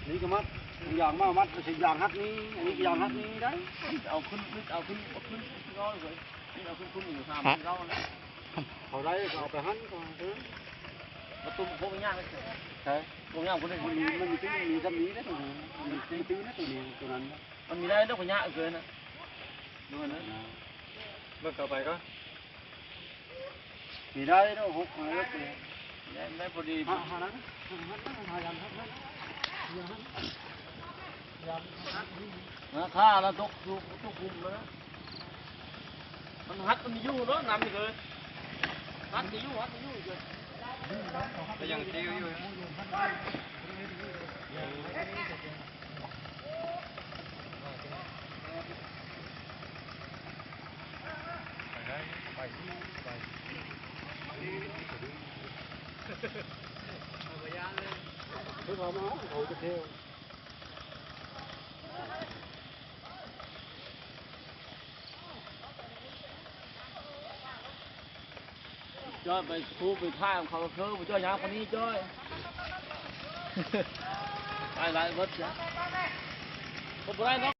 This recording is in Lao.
ນີ້ກໍມັດ ຢາງມາມັດ ຢາງຫັກນີ້ ອັນນີ້ກໍຢາງຫັກນີ້ໄດ້ ເອົາຂຶ້ນ ເອົາຂຶ້ນ ເອົາຂຶ້ນ ເອົາຂຶ້ນ ເອົາຂຶ້ນ ເອົາຂຶ້ນ ເອົາຂຶ້ນ ເອົາຂຶ້ນ ເອົາຂຶ້ນ ເອົາຂຶ້ນ ເອົາຂຶ້ນ ເອົາຂຶ້ນ ເອົາໄດ້ກໍເອົາໄປຫັ້ນ ເອີ ມາຕຸ້ມພວກຍາກ ໃຊ່ ພວກຍາກ ພວກນີ້ ມັນມີ ມັນມີ ມີຊ່ຳນີ້ເດ້ ມັນມີ ມັນມີ ມັນມີ ຕົວນັ້ນ ມັນມີໄດ້ດອກພວກຍາກເກີນນະ ເບິ່ງຫັ້ນນະ ເບິ່ງເຂົ້າໄປກໍ ມີໄດ້ເນາະ ຫົກ ຫົກ ໄດ້ ໄດ້ພໍດີ ຫາ ຫານັ້ນ ຫານັ້ນ ຫາຢ່າງນັ້ນ ຢ່າງນັ້ນ ຢ່າງນັ້ນ ຫາຄ່າລະຕົກ ຕົກ ຕົກກຸ່ມແລ້ວນະ ມັນຫັກ ມັນຢູ່ເນາະ ນ້ຳນີ້ເລີຍ ຫັກຊິຢູ່ ຫັກຊິຢູ່ເລີຍ ກໍຍັງຕິວຢູ່. ຈ້ອຍໄປຄູໄປທ່າຂອງເຂົາຄື ບໍ່ຈ້ອຍຍາວກວ່ານີ້ຈ້ອຍ ໄປຫຼາຍເບິດຈ້ະ ບໍ່ໄດ້ເນາະ.